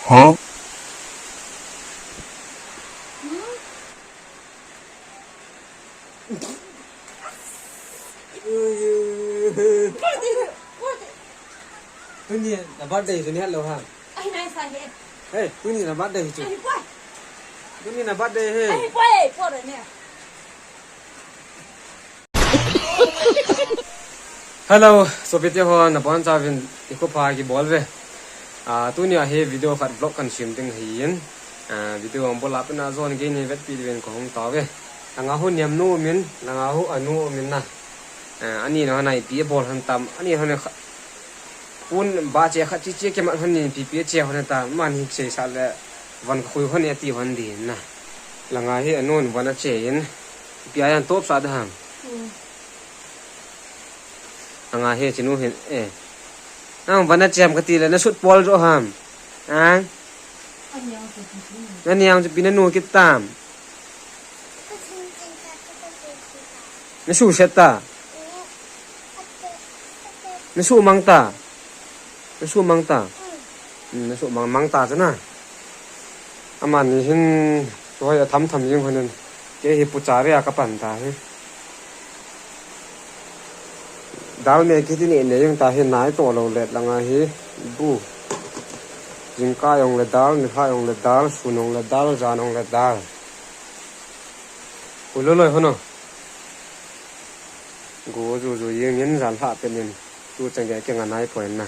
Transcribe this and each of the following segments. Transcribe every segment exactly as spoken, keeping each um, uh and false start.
Huh? Tuni na birthday chu ni hat lou ham? Ai, nai sa he. Hey, tuni na birthday chu. Ai, poi. Tuni na birthday he. Ai, poi, poi re ne. Hello, sopite ho, nabonchauvin nikho pha kibol uve. Ah, tunia hi video khat vlog kahin sem ding ahin. Ah, video abul a pat na jon gei nei vetpi diuvin kahung tao uve. Langa hu Nemnu umin, langa hu Anu umin na. Ah, ani na hon ipi abol hon tam, ani hon kha-, pon ba che khat chi chi kemat hon in ipi ipi che hon ta, aman hi seisa le von kakhui hon e ti hon din na. Langa hi Anun von ache in, ipi a jan top sa da ham. Hmm. Langa hi chinu hin, eh. Nang von ache ham kati le, na sut pol jo ham. Ah? Nani ang chu pi nanu kit tam. Na su set ta. Na su mang ta. Na su mang ta. Hmm, na su mang, mang ta chu na. Amani hin, chu hoi a tham tham jing hon in. Kei hi pu cha ve a ka pan ta hi. Dal me kiti ni ne jing ta hi nai to lou let langa hi. Bu. Jingkah jong le dal, nikhat jong le dal, sun jong le dal, jan jong le dal. U lo loi hono. Go ju ju jing in jan lha pen in. Tu chang ge ke nga nai poi na.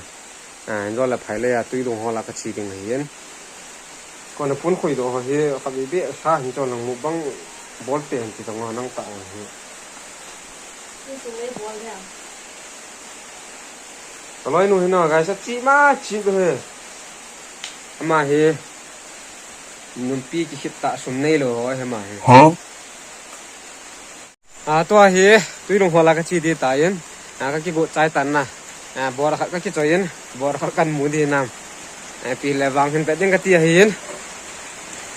Ah, in jo la phai le a Tuilung hol a ka che ding ahin. Kona pun khui doh ho hi, khatvei beh sa hin chon lang mukbang bol te hin ti tong nang ta hi. Ka loinu hi na, guys, achi ma chi doh hi. Ama hi, numpi kikhit ta sum neilou ho hi ama hi. Huh? Ah, tua hi, Tuilung hol a ka che ding tai in. Ah, ka kigot chai tan na. Ah, bor khat ka kichoi in, bor khat kan mu ding nam. Ah, pi le vang hin pe ding ka ti ahin.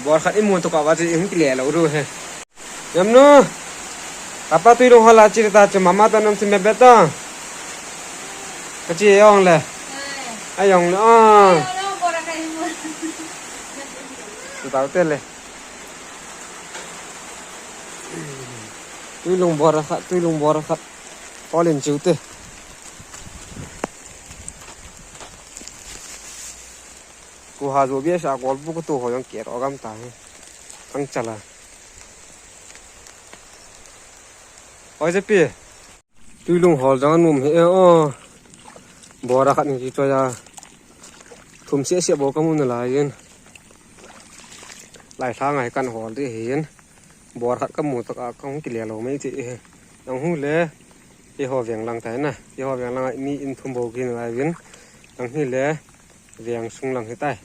Bor khat i mu to ka va chi in kile lou ru he. Nemnu. Apa Tuilung hol a che ta chu mama to nam sim be to. Ka che jong le. Ai jong le. Ah. Tu tau te le. Tuilung bor khat, Tuilung bor khat. Hol in chiu te. Ku ha jo bia sa gol bu ko tu ho jong ke ro gam ta he. Kang chala. Oi je pi. Tuilung hol jong anom hi e o. Bor khat in kichoi a. Thum se se bou ka mu nalai in. Lai lha ngai kan hol ding ahin. Bor khat ka mu tak a ka hung kile lou mai ti e. Nang hu le. Eiho veng lang tai na. Eiho veng lang a mi in thum bou kinalai vin. Nang hi le. Veng sung lang hi tai.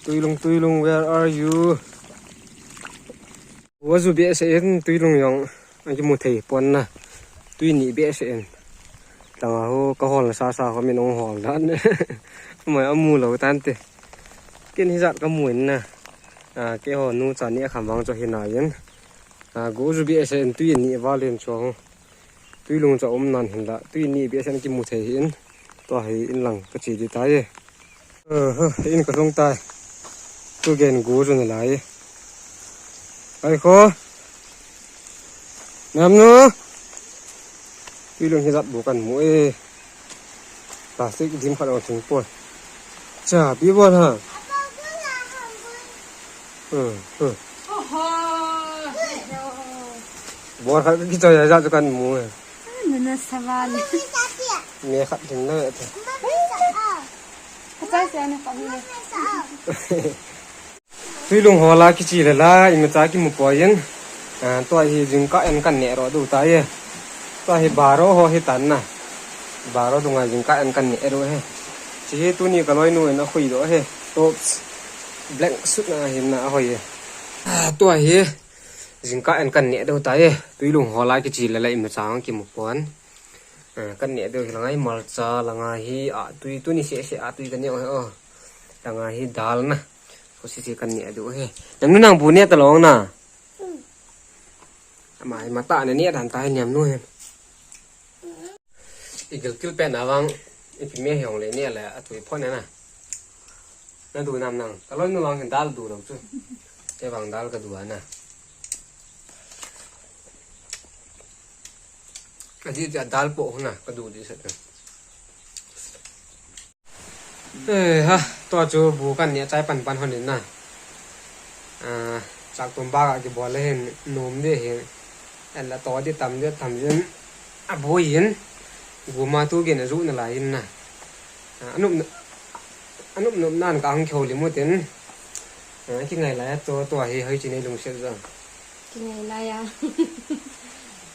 Tuilung, Tuilung, where are you? Wa ju behseh in Tuilung jong akimu thei pon na. Tui ni behseh in. Langa ho ka hol na sasa ho min ong hol dan. Mai amu lou tan te. Ken hijat ka mu in na. Ah, keiho nu cha ni akham vang chu hi na in. Ah, go ju behseh in tui ni valen chu ho. Tuilung chu um nan hin la. Tui ni behseh in kimu thei hi in. Tua hi in lang ka che ding tai. Aha, in ka lhung tai. Tu gen gu chu nalai. Ai kho. Nemnu. Tuilung hijat bu kan mu e. Plastic dim khat ong thing poi. Cha, bi bol ha. Hmm, hmm. Oho. Bol khat kichoi hijat chu kan mu e. Nana saval. Me khat ding na te. Kachai se na pa hi. Tuilung hol a kiche le la, imacha kimu poi in. Ah, tua hi jingkah en kan neh ro diu tai. Tua hi baro ho hi tan na. Baro dunga jingkah en kan neh ro he. Chi hi tuni ka loinu in akhui doh he. Oops. Blank sut na hin na ahoi e. Ah, tua hi. Jingkah en kan neh diu tai e. Tuilung hol a kiche le la imacha kimu pon. Ah, kan neh diu hi la ngai malcha la ngai hi a tui tuni se se a tui kan neh o he o. La ngai hi dal na. Ko se se kan neh diu he. Nemnu nang bu neh ta lou na. Mai mata ne ne dan ta niam nu he. I gilkil pen a vang, i pi me hiong le ne le a tui phon na. Na du nam nang, ka loi nu lang hin dal du lo chu. Te vang dal ka du a na. Ka di ti a dal po hu na, ka du di sa. Eh, ha, tua chu bu kan ne chai pan pan hon in na. Ah, chak tum ba ka ki bol le hin, nom de hin. An la to di tam de tam jin. A bu yin. Gu ma tu gen a zu na la yin na. Ah, anup na, anup nup nan ka hung kheu li mu tin. Ah, ki ngai la ya to, to hi hoi chi nei lung se za. Ki ngai la ya.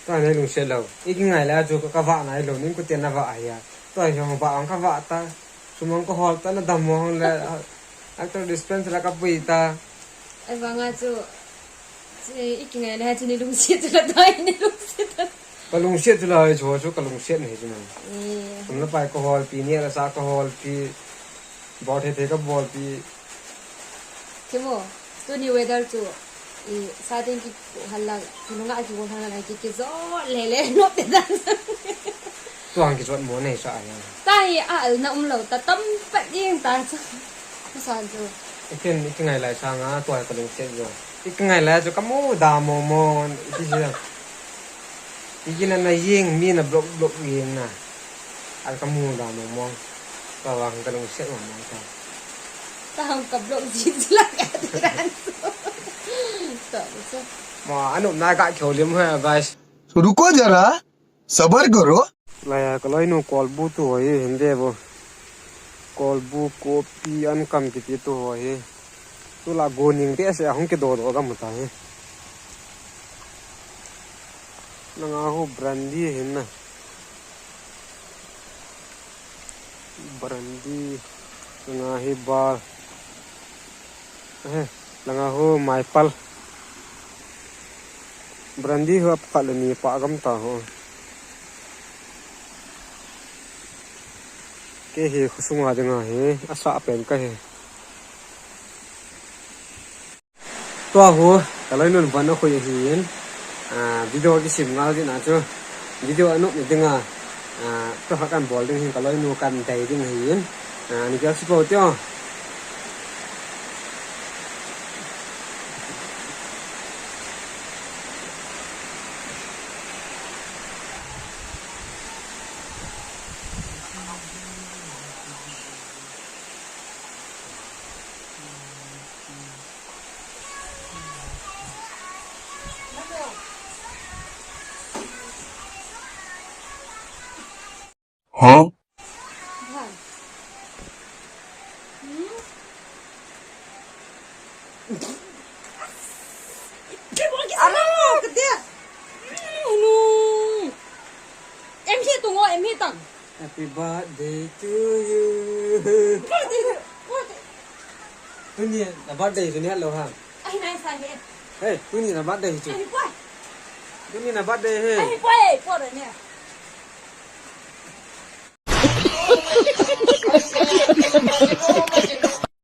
Tua nei lungsiat lou. I ki ngai la chu ka, ka vah nai lou, ning kuten na vah hi a. Tua hi hong vah ang ka vah ta. Sumang ka hol ta na dam mo hong le, ah, actor dispense la ka pui ta. Ai vang a chu, chu i ki ngai la chu nei lungsiat chu la tua nei lungsiat ta. Ka lungsiat chu la chu, chu ka lungsiat nei chu na. Eh. Sum la pai ka hol pi, ni la sa ka hol pi. Bol thei thei ka bol pi. Kimo, tuni weather chu, i, sa teng ki hal la, ki nunga ki won hal la, ki, ki zo le le no te dan. Tuang ki zot mo nei sa ya. Ta hi a al na um lo, ta tam pat ding ta chu. Ka sa chu. Ikin, ikin ngai lai sa nga, tua ka lungsiat zo. Ikin ngai lai chu ka mu da mo mo, iti siya. Ikin na na ying, mi na blok blok ying na. Al ka mu da mo mo. Ka vang ka lungsiat mo mo ta. Ka hang ka blok ji ji la ka ti ran. Ta so. Ma, anup na ka kheu lim ha, guys. तो रुको जरा, सबर करो। Laya, ka loi nu kolbu tu ho hi, hinde bo. Kolbu kopi an kam kiti tu ho hi. Tu la go ning te se hung ke do do ka mu ta hi. Na nga ho brandy hin na. Brandy, nga hi bar. Eh, langa ho maipal. Brandy ho apkhat le ni pa gam ta ho. Kei hi khosunga dinga hi, asa pen ka hi. Tua ho, ka loi nun van a khui ahi in. Ah, video kisim ngal ding a chu. Video anup ni dinga. Ah, tua kha kan bol ding hin ka loi nu kan dei ding ahi in. Ah, ni kya sipo tio. Huh? Alo, kete. Anu. Em hi tungo, em hi tang. Happy birthday to you. Birthday, birthday. Tuni na birthday tuni hello ha. Ai, nai sa he. Hey, tuni na birthday chu. Ai, boy. Tuni na birthday he. Ai, boy, boy ne.